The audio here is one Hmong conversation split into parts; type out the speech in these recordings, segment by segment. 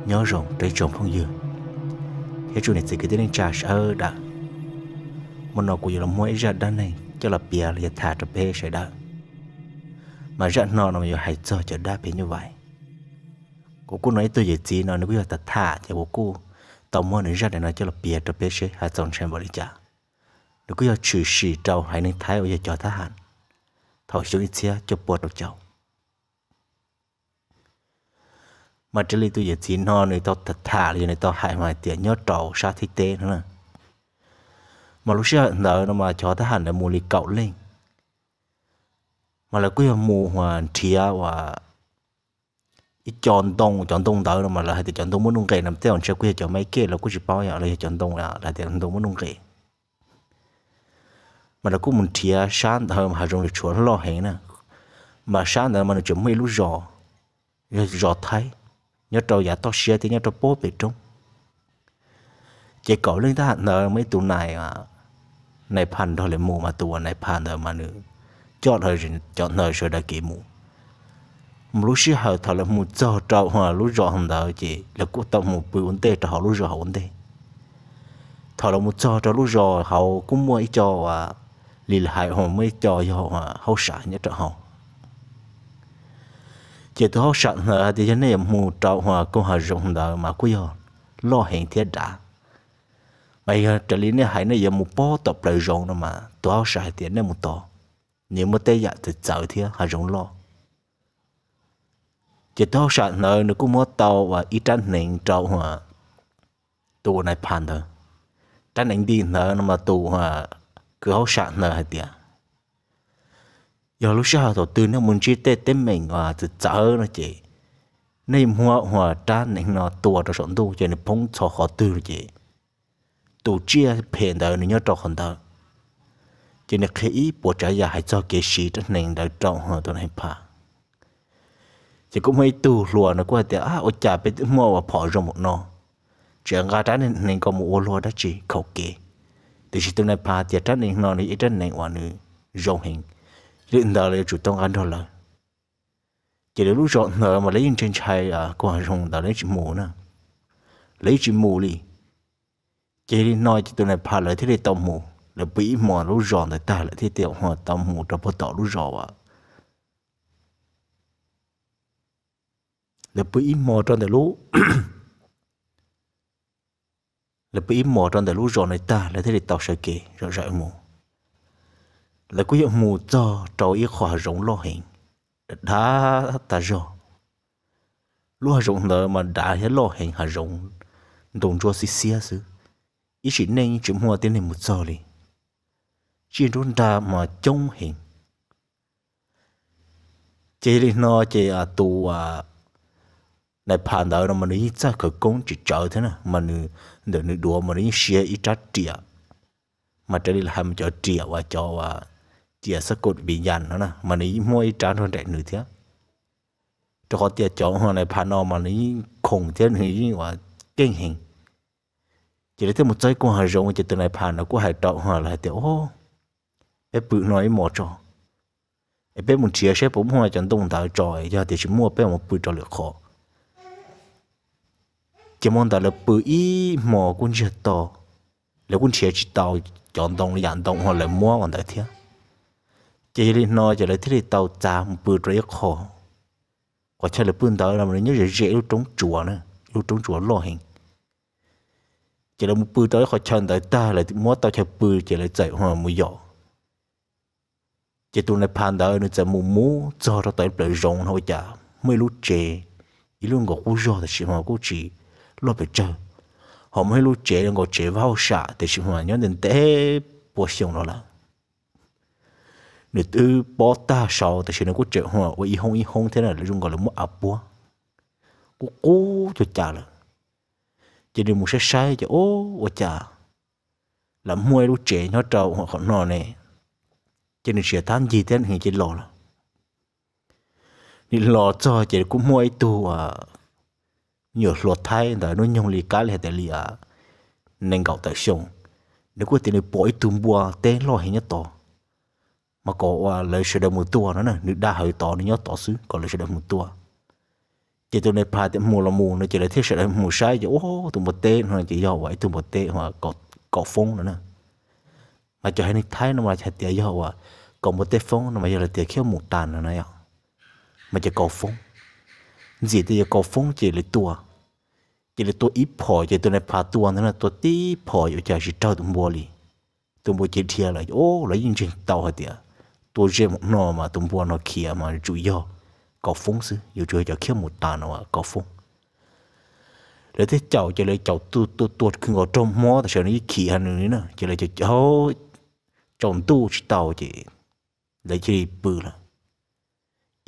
Nyob zoo rau ib tsoom phooj ywg thiab tsoom niam txiv kwv tij neej tsa sawv daws. Hmo no kuv yuav los muab ib zaj dab neeg coj los piav los yog tham rau peb sawv daws. Mas zaj no no yuav hais txog cov dab phim nyuj vais. Kuv kuj hnov ib tug yawm txiv no nws kuj yog tham tham ces kuv kuj tau muab nws zaj no coj los piav rau peb seb hais txaus ntshai npaum li cas. Nws kuj yog tshwm sim rau haiv neeg Thaib uas yog cov thab ham thaum xyoo ib txhiab cuaj pua rau caum. Mas raws li tus yawm txiv no nws tau tham tham los yog nws tau hais mas hais tias nyob rau sab Thaib teb no na, mas lub sij hawm ntawd no mas cov thab ham ntawd mus li kaum leej, mas lawv kuj yog mus uas nrhiav uas ib co ntoo, cov ntoo ntawd no mas lawv hais tias cov ntoo muaj nuj nqes no, tej zaum ntshe kuj yog cov maiv kej los kuj tsis paub yom, los yog cov ntoo lawv hais tias ntoo muaj nuj nqes. Mas lawv kuj mus nrhiav sab ntawd mas hav zoov lawv tshuav loj heev na, mas sab ntawd mas nws tseem muaj ib lub zos, yog zos Thaib, nyob rau yav toj siab thiab nyob rau pem roob. Ces kaum leej thab ham ntawd muaj ib tug nais, nais phas nrog lawv mus, mas tus uas nais phas ntawd mas nws coj cov ntawd sawv daws kev mus. Mus lub sij hawm thaum lawv mus txog rau lub zos ntawd ces lawv kuj tau mus pw ua ntej rau hauv lub zos hauv ua ntej. Thaum lawv mus txog rau lub zos hauv kuj muaj ib co, li lawv hais muaj ib co yog hauj sam nyob rau hauv. Ces tus hauj sam ntawd hais tias yog nej yuav mus rau uas koog hav zoov ntawd mas kuj yog loj heev thiab dav, mas yog raws li nej hais nej yuav mus pob tom plaws zoov no mas tus hauj sam hais tias nej mus tod, nws muaj tej yam txawv txawv thiab hav zoov loj. Ces tus hauj sam ntawd nws kuj muab tau uas ib rab hneev rau uas tus uas nais phas ntawd. Rab hneev nti ntawd no mas tus uas kws hauj sam ntawd hais tias yog lub sij hawm thaum twg nej mus ntsib tej teeb meem uas txawv txawv no ces nej muab uas rab hneev no tua rau saum ntuj ces nws poob txog qhov twg ces tus tsiaj phem ntawd nws nyob rau qhov ntawd. Ces nws qhia ib puas tsav yam hais txog kev siv rab hneev ntawd rau tus nais phas. Ces kuj muaj ib tug hluas nws kuj hais tias, ab, ua cas peb twb muaj uas phom zoo npaum no, tseem nqa rab hneev ko mus ua luag dab tsi khaum kev. Tiam sis tus nais phas tias rab hneev no nws yog ib rab hneev uas nws zoo heev, li ntawd lawv yuav tsum tau nqa nrog lawv. Ces lawv lub zos ntawd mas lawv yeej ntshai ntshai koog hav zoov ntawd lawv yeej tsis mus na, lawv yeej tsis mus li. Ces li no ces tus nais phas lawv thiaj li tau mus, lawv pw ib hmos lub zos ntawd tag lawv thiaj li tau mus rau puag tom lub zos as. Lawv pw ib hmos rau ntawm lub, lawv pw ib hmos rau ntawm lub zos ntawd tag lawv thiaj li tau sawv kev zom zaws mus. Lawv kuj yog mus txog rau ib qho hav zoov loj heev, dav tag zog. Lub hav zoov ntawd mas dav thiab loj heev, hav zoov ntoo ntsuab xiab xiab xwb, ib sim neej tsis muaj tib neeg mus txog li. Tsiaj nruab nrag mas coob heev. Ces li no ces tus nais phas ntawd no mas nws yeej txawj khawv koob tsis tsawv thiab na, mas nws, ntawm nws duav mas nws yeej siv ib rab riam, mas raws li lawv hais mas cov riam uas cov riam xab kaum vim yas no na mas nws yeej muaj ib rab nrog nraim nws thiab. Rau qhov tias cov nais phas no mas nws yeej khoom thiab nws yeej ua keej heev. Ces lawv thiaj mus txog ib koog hav zoov ces tus nais phas no kuj hais rau lawv hais tias, o, peb pw no ib hmos tso, es peb mus nrhiav saib puas muaj cov ntoo ntawd tso, yog tias tsis muaj peb mus pw rau lwm qhov. Ces hmo ntawd lawv pw ib hmos kuj ntsiag to, lawv kuj nrhiav tsis tau cov ntoo yam ntoo uas lawv muab ua ntawd thiab. Ces yog li no ces lawv thiaj li tau txav mus pw rau ib qho. Qhov chaw lawv pw ntawd no nws nyob ze ze ib lub roob tsuas na, ib lub roob tsuas loj heev. Ces lawv mus pw rau ib qhov chaw ntawd tag lawv muab tau chaw pw ces lawv txawm mus yos. Ces tus nais phas ntawd nws txawm mus mus txog rau tom ib plawv zoov no ua cas muaj ib lub tsev, ib lub nkaus qub zog tiam sis mas kuj tsis loj pes tsawg, ho muaj ib lub tsev zoo nkaus tsev vaj hauj sam tiam sis mas nyob ntev ntev pua xyoo los lawm. Nws twb pob tag saud tiam sis nws kuj tseem ua ib hoob ib hoob thiab na, zoo nkaus lawv muab av puab, qub qub cuag cas lawm. Ces nws mus saib saib ces, o, ua cas lam muaj ib lub tsev nyob rau qhov no ne. Ces nws tsis thab ncig thiab nws cia li los lawm. Nws los txog ces kuj muaj ib tug me nyuam hluas Thaib ntawd hnub nyoog li kab li hais tias li nees nkaum tawm xyoo, nws kuj tias nws pom ib tug npua teb loj heev nyob tod, mas kom uas lawv sawv daws mus tua no na, nws da hawv tod nws nyob tod xwb kom lawv sawv daws mus tua. Ces tus nais phas tias mus los mus no ces lawv thiaj sawv daws mus saib ces ua tus npua teb no ces yog ua ib tug npua teb kaum foob no na. Mas cov haiv neeg Thaib no mas hais tias yog ua kaum npua teb foob no mas yog lawv tias khiab mus tas no na yom. Mas ces kaum foob, ntxim tias yog kaum foob ces lawv tua. Ces lawv tua ib phom ces tus nais phas tua ntawd na tua tib phom yuav cas tsis raug tus npua li. Tus npua ces dhia lawm, lawv yeej ntseeg tau hais tias tua ze mus no mas tus npua no khiav mas yuav tsum yog kaum foob xwb, yuav tsum yog cov khiab mus tas no kaum foob. Lawv thiaj caum ces lawv caum tua tua tua kawg nkaus raug mob tam sim no ib khiv ha nws li na ces lawv caum caum tsaus ntuj tsis tau ces lawv cia li pw lawm.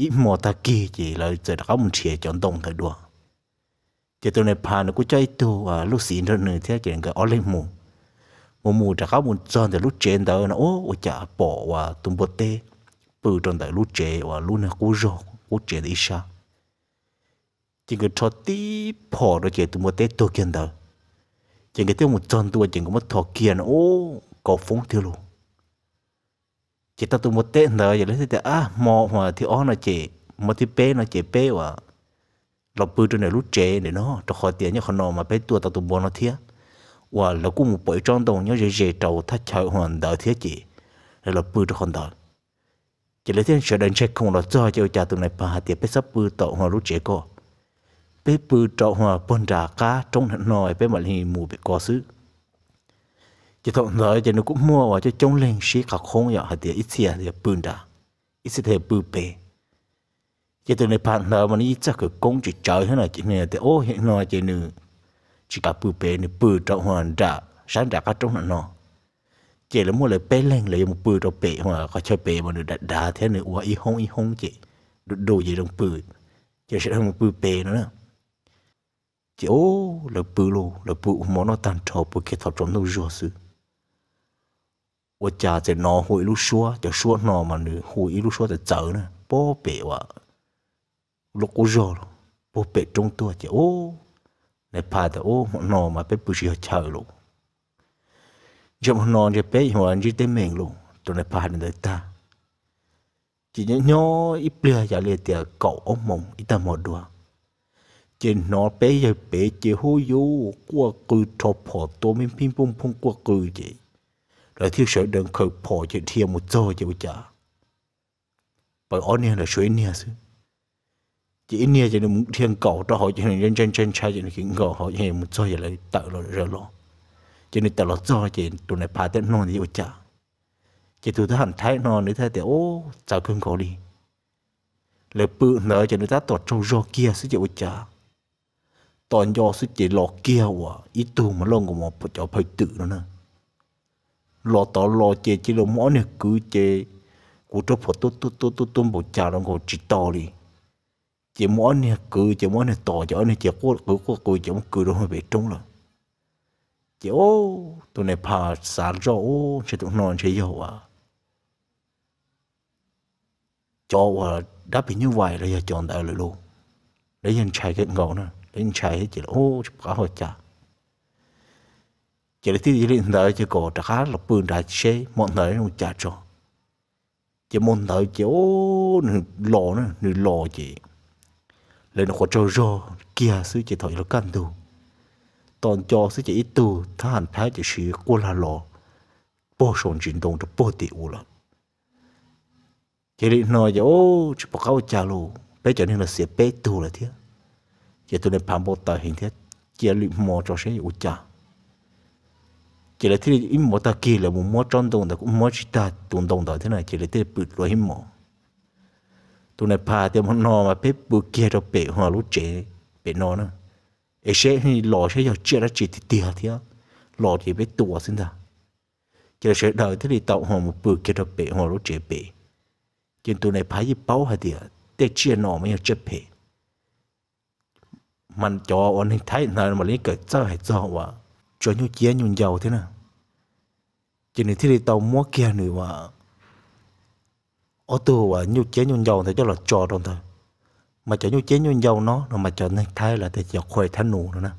Ib hmo tag kis ces lawv txawm rov qab mus nrhiav cov ntoo ntawd dua. Ces tus nais phas nws kuj coj ib tug lub xiv nrog nws thiab ces nkawd ob leeg mus. Mus mus rov qab mus txog ntawm lub tsev ntawd no ua cas pom uas tus npua teb pw rau ntawm lub tsev uas lub niag qub zog qub tsev ntawd ib sab. Ces nkawd rho tib phom rau ces tus npua teb tuag kiag ntawd. Ces nkawd thiaj mus txog ntua ces nkawd muab tho kiag no ua kaum foob tiag lauj. Ces tau tus npua teb ntawd ces lawv thiaj tias ab hmo uas thib ob no ces, hmo thib peb no ces peb uas los pw rau ntawm lub tsev ntawm no rau qhov tias nyob qhov no mas peb tua tau tus npua no thiab, uas lawv kuj mus pom ib tsob ntoo nyob ze ze rau thaj chaw uas ntawd thiab ces lawv los pw rau qhov ntawd. Ces lawv thiaj sawv daws ntshai khoom los txog ces ua cas tus nais phas hais tias peb txhob pw tom uas lub tsev ko, peb pw rau uas puag nram qab roob no peb mam li mus pem ko xwb. Ces thaum ntawd ces nws kuj muaj uas coob coob leeg sib qhov qhoob yom hais tias ib txhia tias pw nrad, ib txhia tias pw pem. Ces tus nais phas ntawd mas nws yeej txawj khawv koob tsis tsawv thiab no ces nws tias ub, no ces nws tsis kam pw pem, nws pw rau uas nram sab nram qab roob no no. Ces lawv muaj lawv peb leeg lawv yuav mus pw rau pem uas qhov chaw pem mas nws dav dav thiab nws ua ib hoob ib hoob ces du du ces zoo pw, ces sawv daws mus pw pem no na. Ces ub, lawv pw lauj, lawv pw ua hmo noj tag nrho pw kiag thaum tsaus ntuj zuag xwb, ua cas txawm hnov hu ib lub suab, cov suab no mas nws hu ib lub suab txawv txawv na puag pem uas lub qub zog los puag pem roob tuaj ces ub, nais phas tias ub, hmo no mas peb pw tsis yog chaw lauj, ntshe hmo no ntshe peb yuav ntsib teeb meem lauj. Tus nais phas hais li ntawd tag ces nyob nyob ib pliag yam li tias kaum ob moos ib tag hmo dua, ces hnov peb yawg pem ces hu yuv quaj qw rho phom tua me phij phooj phooj quaj qw ces lawv thiaj sawv daws khaws phom ces dhia mus txog ces ua cas pawg ob niag ntawd tshuav ib niag xwb. Ces ib niag ces nws mus dhia nkaus rau hauv ces nws ntshai ntshai ntshai ces nws khiav nkaus hauv ces mus txog ces lawv tawm los zaws los, ces nws tawm los txog ces tus nais phas thiaj nug tias ua cas. Ces tus thab ham Thaib no nws thiaj tias ub, txawv kawg nkaus li, lawv pw ntawd ces nws tab tom tsaug zog kiag xwb ces ua cas tos nco xwb ces los kiag uas ib tug mas loj nkaus cov phawj twm no na. Los tod los ces cia li muaj ob niag kwv ces kuv rab phom tuaj tuaj tuaj tuaj tuaj npaum cas los nkaus tsis tau li. Ces muaj ob niag kwv ces muaj ob niag tos ces ob niag ces quaj qw quaj qw ces muab kwv rau pem roob lawm. Ces ub, tus nais phas xav zoj ub, ntshe tus no ntshe yog uas cov uas dab phim nyuj vais los yog cov ntawd lawm lauj. Lawv yeej ntshai kawg nkaus na, lawv yeej ntshai thiab ces ub, tsis pom qab ua cas. Ces lawv thiaj li ntawd ces kom rov qab los pw nrad seb hmo ntawd zoo cas tso. Ces hmo ntawd ces ub, nws los na, nws los ces lawv nyuam qhuav tsaug zog kiag xwb ces thaum yuav luag kaj ntug, tos nco xwb ces ib tug thab ham Thaib ces siv quaj lag los puag saum ntsis ntoo rau puag tim ub lawm. Ces li no ces ub, tsis pom qab ua cas lauj, peb cov neeg los xiam peb tug lawm thiab. Ces tus nais phas npau taws heev thiab, cia lwm hmo tso seb yuav ua cas. Ces lawv thiaj li ib hmos tag kis lawv mus muab tsob ntoo ntawd kuj muab tsis tag tus ntoo ntawd thiab na, ces lawv thiaj li pw dua ib hmos. Tus nais phas tias hmo no mas peb pw kiag rau pem hua lub tsev pem no na, es seb los seb yog tsiaj dab tsi tiag tiag thiab, los ces peb tua xwb ntag. Ces lawv sawv daws thiaj li tau mus pw kiag rau pem hua lub tsev pem. Ces tus nais phas yeej paub hais tias tej tsiaj no mas yog tsiaj phem, mas cov uas neeg Thaib ntawd mam li kawm txawj hais txog uas tso nyuj ciab nyuj ncau thiab na. Ces nws thiaj li tau muab kiag nws uas ob tug uas nyuj ciab nyuj ncau ntawd coj los tso rau ntawd. Mas cov nyuj ciab nyuj ncau no no mas cov neeg Thaib lawv tias cov qhuai thab nus no na.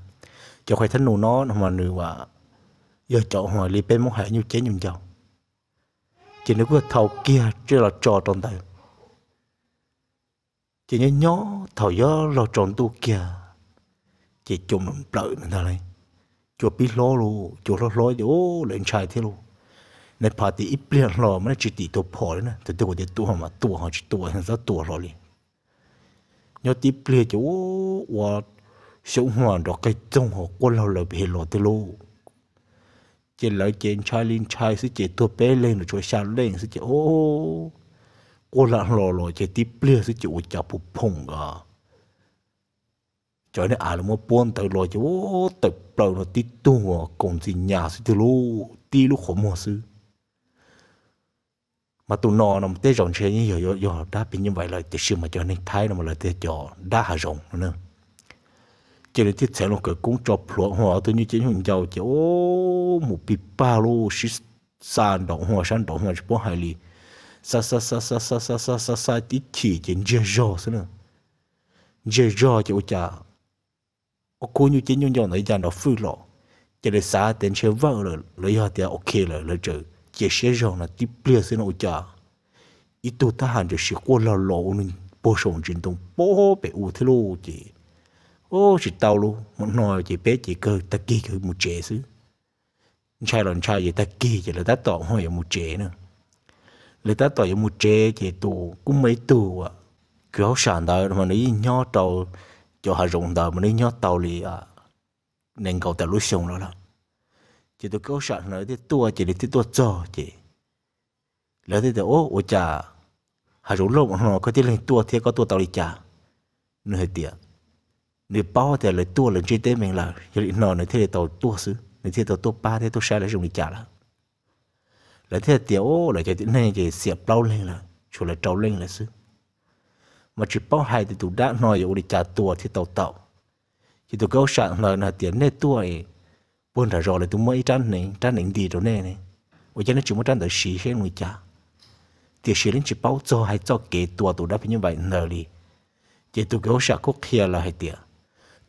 Cov qhuai thab nus no no mas nws uas yog cov uas li peb Hmoob hais nyuj ciab nyuj ncau. Ces nws kuj thau kiag coj los tso rau ntawd. Ces nyob nyob thaum yuav luag tsaus ntuj kiag, ces cua nplawm ntag lauj. Cua pib hlob lauj, cua hlob hlob ces lawv ntshai thiab lauj. Nais phas tias ib pliag hlo mas nej tsis tim tua phom li na, tus twg kuv tias tua mas tua, ho tsis tua txhob tua hlo li. Nyob tib pliag ces ua xyoob huam nrov qig txoog ho quaj laug lawm pem los tiag lauj. Ces lawv ces ntshai li ntshai xwb ces tuag peb leeg los tshuav xya leej xwb ces quaj lam hlo los ces tib pliag xwb ces ua cas phu phoom a, cov nej av lawv muab puab ntawd los ces tawm plaws los tib tug koom ntxi nyas xwb tiag lauj, tib lub qhov muag xwb. Mas tus no no tej zaum ntshe yeej yog yog dab phim nyuj vais lawm tiam sis mas cov neeg Thaib no mas lawv tias cov dab hav zoov no na. Ces lawv thiaj txheev loo khawv koob tso plhuav hua tus nyuj cev nyuj ncau ces mus pig pag lauj, sib xa nraum hua sab nraum hua tsis paub hais li, xa xa xa xa xa xa xa xa xa tib chim ces ntsiag zog xwb na. Ntsiag zog ces ua cas ob khub nyuj cev nyuj ncau ntawd ya nrov fwj los, ces lawv xav tias ntshe vawj lawm los yog tias ok lawm lawv txawm cia siab zog no tib pliag xwb no ua cas ib tug thab ham ntawd sim quaj lag los ua nws puag saum ntsis ntoo pob pem ub thiab lauj ces, o, tsis tau lauj, hmo no ces peb ces kawg tag kis kawg mus tsev xwb. Ntshai los ntshai ces tag kis ces lawv tab tom ho yuav mus tsev na. Lawv tab tom yuav mus tsev ces tus kuj muaj ib tug kws hauj sam ntawd mas nws yeej nyob rau cov hav zoov ntawd mas nws nyob tau li nees nkaum tawm lub xyoo lawm lawm. Ces tus kws hauj sam ntawd thiaj tuaj ces nws thiaj tuaj txog ces lawv thiaj tias, Ua cas hav zoov loj no koj tib leeg tuaj thiab koj tuaj tau li cas? Nws hais tias nws paub tias lawv tuaj lawv ntsib teeb meem lawm, yog li no nws thiaj li tau tuaj xwb, nws thiaj tau tuaj pab thiab tuaj saib lawv zoo li cas lawm. Lawv thiaj tias, Lawv cov tib neeg ces xiam plaub leeg lawm, tshuav lawv rau leej lawm xwb. Mas tsis paub hais tias tus dab no yuav ua li cas tua thiaj tau tau. Ces tus kws hauj sam ntawd nws hais tias, Nej tuaj puag nram zos lawv twb muab ib rab hneev, rab hneev nti rau nej ne, ua cas nej tsis muab rab ntawd siv seb zoo li cas? Tiam sis lawv tsis paub txog hais txoj kev tua tus dab phim nyuj vais ntawd li. Ces tus kws hauj sam kuj qhia lawv hais tias,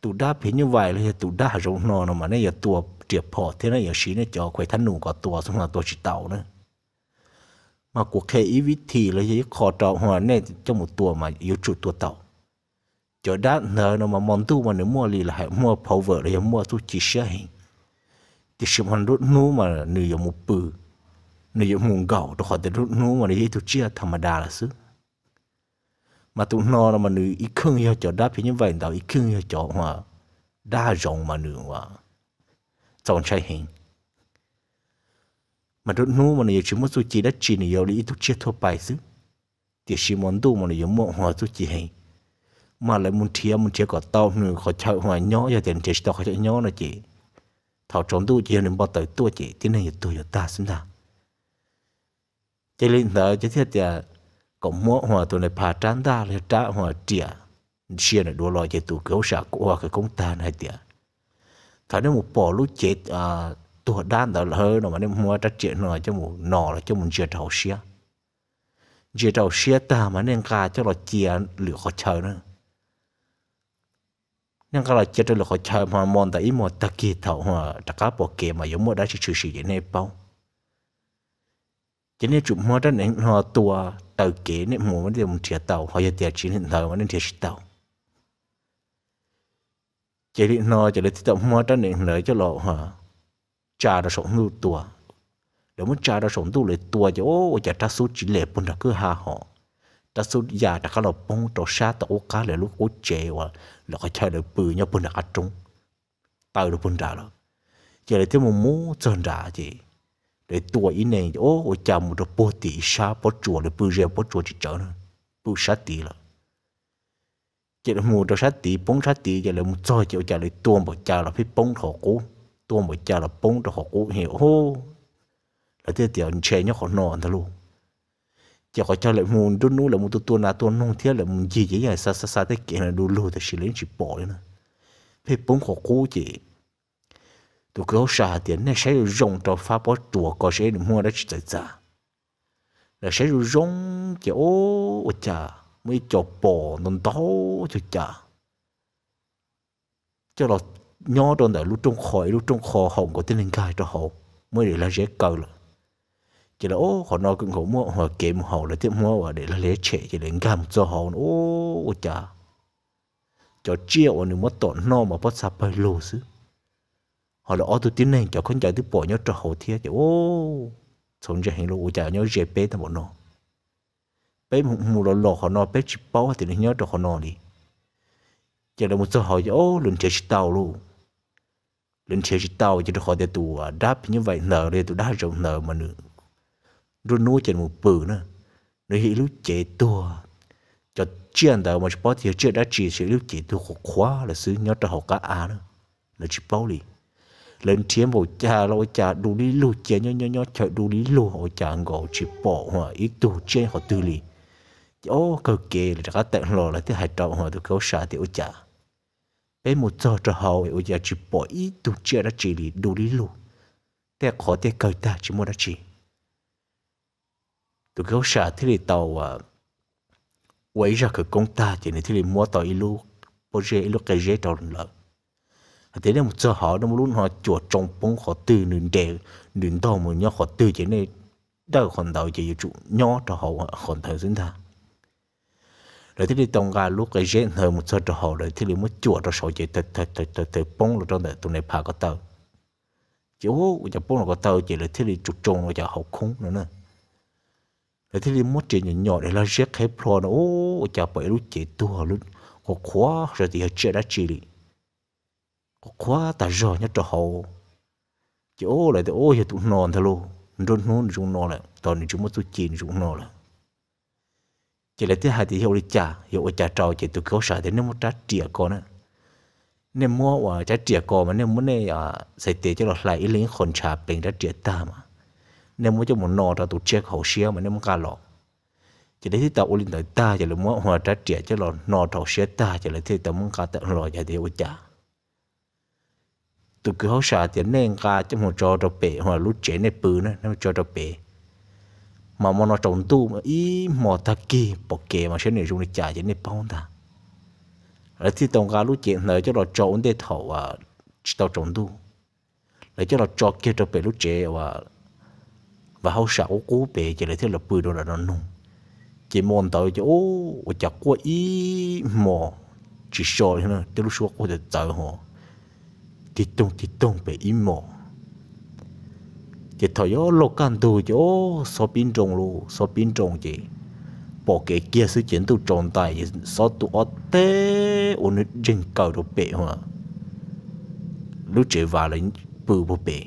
tus dab phim nyuj vais los yog tus dab hav zoov no no mas nej yuav tua riam phom thiab nej yuav siv nej cov khuais thab num kom tua xwb no tua tsis tau na. Mas kuv qhia ib vib thim los yog ib qho rau hua nej coj mus tua mas yuav tsum tua tau. Cov dab ntawd no mas hmo ntuj mas nws muaj li lawv hais muaj power los yog muaj txuj ci siab heev, tiam sis mas nruab hnub mas nws yuav mus pw, nws yuav mus nkaum rau qhov tias nruab hnub mas nws yog ib tug tsiaj tha ma da lawm xwb. Mas tus no no mas nws ib kheej yog cov dab phim nyuj vais ntawd ib kheej yog cov dab hav zoov mas nws txaus ntshai heev. Mas nruab hnub mas nws yuav tsis muaj txuj ci dab tsi, nws yuav li ib tug tsiaj thuaj pais xwb, tiam sis hmo ntuj mas nws yuav muaj hua txuj ci heev. Mas lawv mus nrhiav mus nrhiav kom tau nws qhov chaw hua nyob, yog tias nrhiav tsis tau qhov chaw nyob no ces thaum tsaus ntuj ces yog nws npau taws tuaj ces tib neeg yuav tuag yuav tag xwb ntag. Ces li ntawd ces thiaj tias kom muab hua tus nais phas rab ntaj los yog rab hua riam ntsia ntawm duav los ces tus kws hauj sam kuj ua khawv koob tag nws hais tias, Thaum nej mus pom lub cev tuag dab ntawd lawm no mas nej muab rab riam no coj mus no los coj mus ntsia rau hauv siab. Ntsia rau hauv siab tag mas nej nqa coj los cia lwm qhov chaw na. Nej nqa los cia rau lwm qhov chaw mas hmo ntawd ib hmos tag kis thaum rov qab pom kev mas yuav muaj dab tsi tshwm sim ces nej paub. Ces nej tsum muab rab hneev no tua taw kev, nej mus mas nej mus nrhiav tau, ho yog tias tsis li ntawd mas nej nrhiav tsis tau. Ces li no ces lawv thiaj tau muab rab hneev ntawd coj los tsa rau saum ntuj tua. Lawv muab tsa rau saum ntuj lawv tua ces ua cas rab xub tsis lem puag nram kwj ha hos, rab xub ya rov qab los poob rau sab tom qub qab lawv lub qub tsev uas lawv qhov chaw lawv pw nyob puag nram qab roob, taw rau puag nrad lawm. Ces lawv thiaj mus mus txog nrad ces lawv tua ib neeg ces ua cas mus rau puag tim sab pob tsuas, lawv pw ze pob tsuas tsis tsawv na, pw sab tid lawm. Ces lawv mus rau sab tid, poob sab tid ces lawv mus txog ces ua cas lawv tua npaum cas los pheej poob rau qhov qub, tua npaum cas los poob rau qhov qub he. Lawv thiaj tias ntshe nyob qhov no ntag lauj. Ces qhov chaw lawv mus nruab hnub lawv mus tua tua nas tua noog thiab lawv mus ncig ces yeej xa xa xa tej kev du lug tiam sis lawv yeej tsis pom li na, pheej poob qhov qub ces tus kws hauj sam hais tias nej saib zoo zoo rau fab pob tsuas ko seb nws muaj dab tsi txawv txav. Lawv saib zoo zoo ces ua cas muaj ib co pos ntau ntau cuag cas coj los nyob rau ntawm lub rooj qho, ib lub rooj qho haum nkaus tib neeg nkag rau hauv, muaj ib daim lag zeb kaw lawm. Ces lawv, o, qhov no kawg nkaus muaj kev mus haus, lawv thiaj muab ua daim lag liab tshem ces lawv nkag mus txog hauv, o, ua cas cov tsiaj uas nws muab tom noj mas pob txha pawg lug xwb. Ho lawv ob tug tib neeg cov khaub ncaws twb pom nyob rau hauv thiab ces, o, txhaum ntshai heev li, ua cas nyob ze peb tag npaum no. Peb mus mus los los qhov no peb tsis paub tias nws nyob rau qhov no li. Ces lawv mus txog hauv ces, o, lawv nrhiav tsis tau lauj. Lawv nrhiav tsis tau ces rau qhov tias tus dab phim nyuj vais ntawd los yog tus dab hav zoov ntawd mas nws nruab hnub ces nws mus pw na, nws yog ib lub cev tuag. Cov tsiaj ntawd mas tsis paub tias yog tsiaj dab tsi, yog ib lub cev tuag qhuav qhuav lawm xwb nyob rau hauv qab av na, lawv tsis paub li. Lawv nrhiav npaum cas los ua cas du li lug, cia nyob nyob nyob chaw du li lug ua cas nkaus tsis pom ib tug tsiaj qhov twg li. Ces, o, kawg kev lawv rov qab tawm hlo lawv thiaj hais rau tus kwv hauj sam tias ua cas peb mus txog rau hauv ua cas tsis pom ib tug tsiaj dab tsi li, du li lug, tej qhov tej kawg tag tsis muaj dab tsi. Tus kwv hauj sam thiaj li tau ua ib zaj khawv koob tag ces nws thiaj li muab tau ib lub pob zeb, ib lub qe zeb rau lawv, hais tias nej mus txog hauv nej muab lub no cuam tsoo poob qhov twg, nws nres, nws ntog mus nyob qhov twg ces nej dawj qhov ntawd ces yuav tsum nyob rau hauv qhov ntawd xwb ntag. Lawv thiaj li tau nqa lub qe zeb ntawd mus txog rau hauv, lawv thiaj li muab cuam rau saud ces tawg poob los rau ntawm tus nais phas ko taw. Ces ua cas poob los ko taw ces lawv thiaj li tsoo tsoo ua cas hauv khoob no na. Lawv thiaj li muab ris nyom nyom daim lag zeb qhib plho no, ua cas pom ib lub cev tuag qhuav qhuav xyov tias yog tsiaj dab tsi li, qhuav qhuav tas zog nyob rau hauv. Ces lawv tias, o, yog tus no ntag lauj, nruab hnub nws zoo no lawm, tos nws tsis muaj txuj ci nws zoo no lawm. Ces lawv thiaj hais tias yog ua li cas, yog ua cas rau, ces tus kwv hauj sam tias nej muab rab riam ko na, nej muab ua rab riam ko mas nej muab nej txhais tes coj los hlais ib leeg ib qho ntshav pleev rab riam tag mas nej muab coj mus no rau tus tsiaj hauv siab mas nej muab nqa los. Ces lawv thiaj tau ua li ntawd tag ces lawv muab ua rab riam coj los no rau hauv siab tag ces lawv thiaj tau muab nqa tawm los, yog tias yog ua cas. Tus kwv hauj sam tias nej nqa coj mus tso rau pem lub tsev nej pw na, nej tso rau pem, mas hmo no tsaus ntuj ib hmo tag kis pom kev mas saib nws zoo li cas ces nej paub ntag. Lawv thiaj tau nqa lub cev ntawd coj los tso ua ntej thaum tsis tau tsaus ntuj. Lawv coj los tso kiag rau pem lub tsev uas Vam Hauj Sam qub qub pem ces lawv thiaj los pw rau nram no noog. Ces hmo ntawd ces ua cas quaj ib hmos tsis so li, tej lub suab quaj txawv txawv ho tig toog tig toog pem ib hmos. Ces thaum yuav luag kaj ntug ces xob pib nroo lauj, xob pib nroo ces pom kev kiag xwb ces ntuj tsaus ntais ces xob tu ob teg ua nws ntseeg kaws rau pem lub tsev Vam lawv pw puag pem.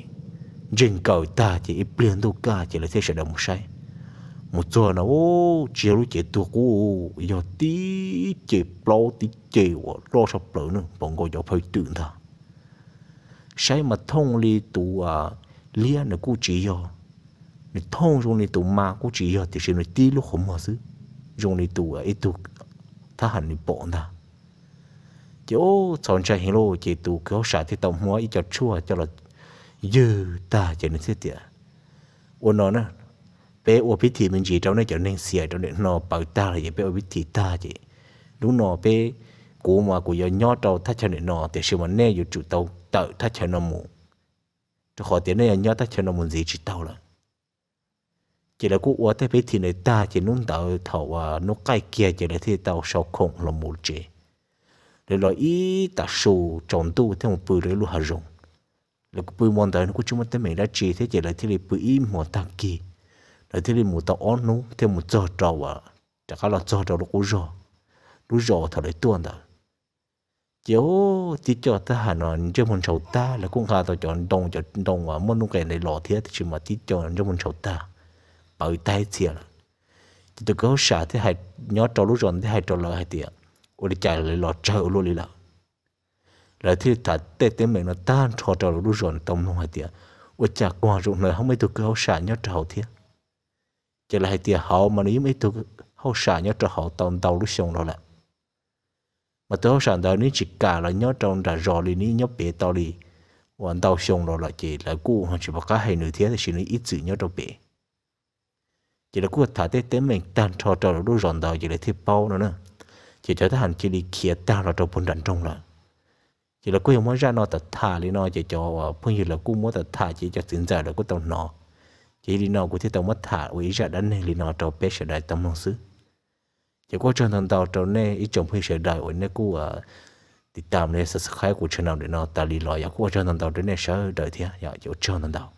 Ntseeg kaws tag ces ib pliag ntuj kaj ces lawv thiaj sawv daws mus saib. Mus txog no tsis yog lub cev tuag qub, yog tib ce plaub tib ce uas loj tshaj plaws na, npaum nkaus cov phaw twm ntag. Saib mas thooj li tus liab nws kuj tsis yog, nws thooj zoo li tus ma kuj tsis yog, tiam sis nws tib lub qhov muag xwb, zoo li tus ib tug thab ham nws pom ntag. Ces txhaum ntshai heev lauj, ces tus kwv hauj sam thiaj tau muab ib co tshuaj coj los ywg tag ces nws thiaj tias, ua no na, peb ua pib thim me ntsis rau nej cov neeg xiam rau nim no pawv tag lawm ces peb ua pib thim tag ces lub no peb, kuv mas kuv yuav nyob rau thaj chaw nim no tiam sis mas nej yuav tsum tau tawm thaj chaw no mus, rau qhov tias nej yuav nyob thaj chaw no mus ntxiv tsis tau lawm. Ces lawv kuj ua tej pib thim ntawd tag ces hnub ntawd thaum uas hnub qaij kiag ces lawv thiaj tau sau khoom los mus tsev. Lawv los ib tag su tsaus ntuj thiaj mus pw rau ib lub hav zoov. Lawv pw hmo ntawd nws kuj tsis muaj teeb meem dab tsi thiab ces lawv thiaj li pw ib hmos tag kis, lawv thiaj li mus tau ob hnub thiaj mus txog rau, rov qab los txog rau lub qub zos, lub zos thaum lawv tuaj ntawd. Ces tib co thab ham no ntsej muag ntshaus tag, lawv kuj nqa tau cov ntoo, cov ntoo uas muaj nuj nqes ntawd los thiab tiam sis mas tib co ntsej muag ntshaus tag, pawv tag ib txhia lawm. Ces tus kwv hauj sam thiaj hais, nyob rau lub zos ntawd thiaj hais rau lawv hais tias, ua li cas lawv los tsawg ua luaj li lawm. Lawv thiaj tham tej teeb meem no tag nrho rau lawv lub zos tau mloog hais tias, ua cas kuag zoo hnawv ho muaj ib tug kwv hauj sam nyob rau hauv thiab. Ces lawv hais tias hauv mas nws yeej muaj ib tug hauj sam nyob rau hauv tau ntau lub xyoo los lawm. Mas tus hauj sam ntawd nws tsis kam los nyob rau nram zos li, nws nyob pem tau li uas ntau xyoo los lawm ces lawv kuj tsis pom qab hais nws thiab tiam sis nws ib txwm nyob rau pem. Ces lawv kuj tham tej teeb meem tag nrho rau lawv lub zos ntawd ces lawv thiaj paub no na. Ces cov thab ham cia li khiav tag los rau puag nram nroog lawm. Ces lawv kuj yog muab zaj no tham tham li no ces cov phooj ywg lawv kuj muab tham tham ces cov txiv ntxawm lawv kuj tau hnov. Ces li no kuv thiaj tau muab tham ua ib zaj dab neeg li no rau peb sawv daws tau mloog xwb. Ces kuj ua tsaug ntau ntau rau nej ib tsoom phooj ywg sawv daws uas nej kuj tiv tam li subscribe kuv channel ntawm no tas li los yog kuj ua tsaug ntau ntau rau nej sawv daws thiab yog ces ua tsaug ntau ntau.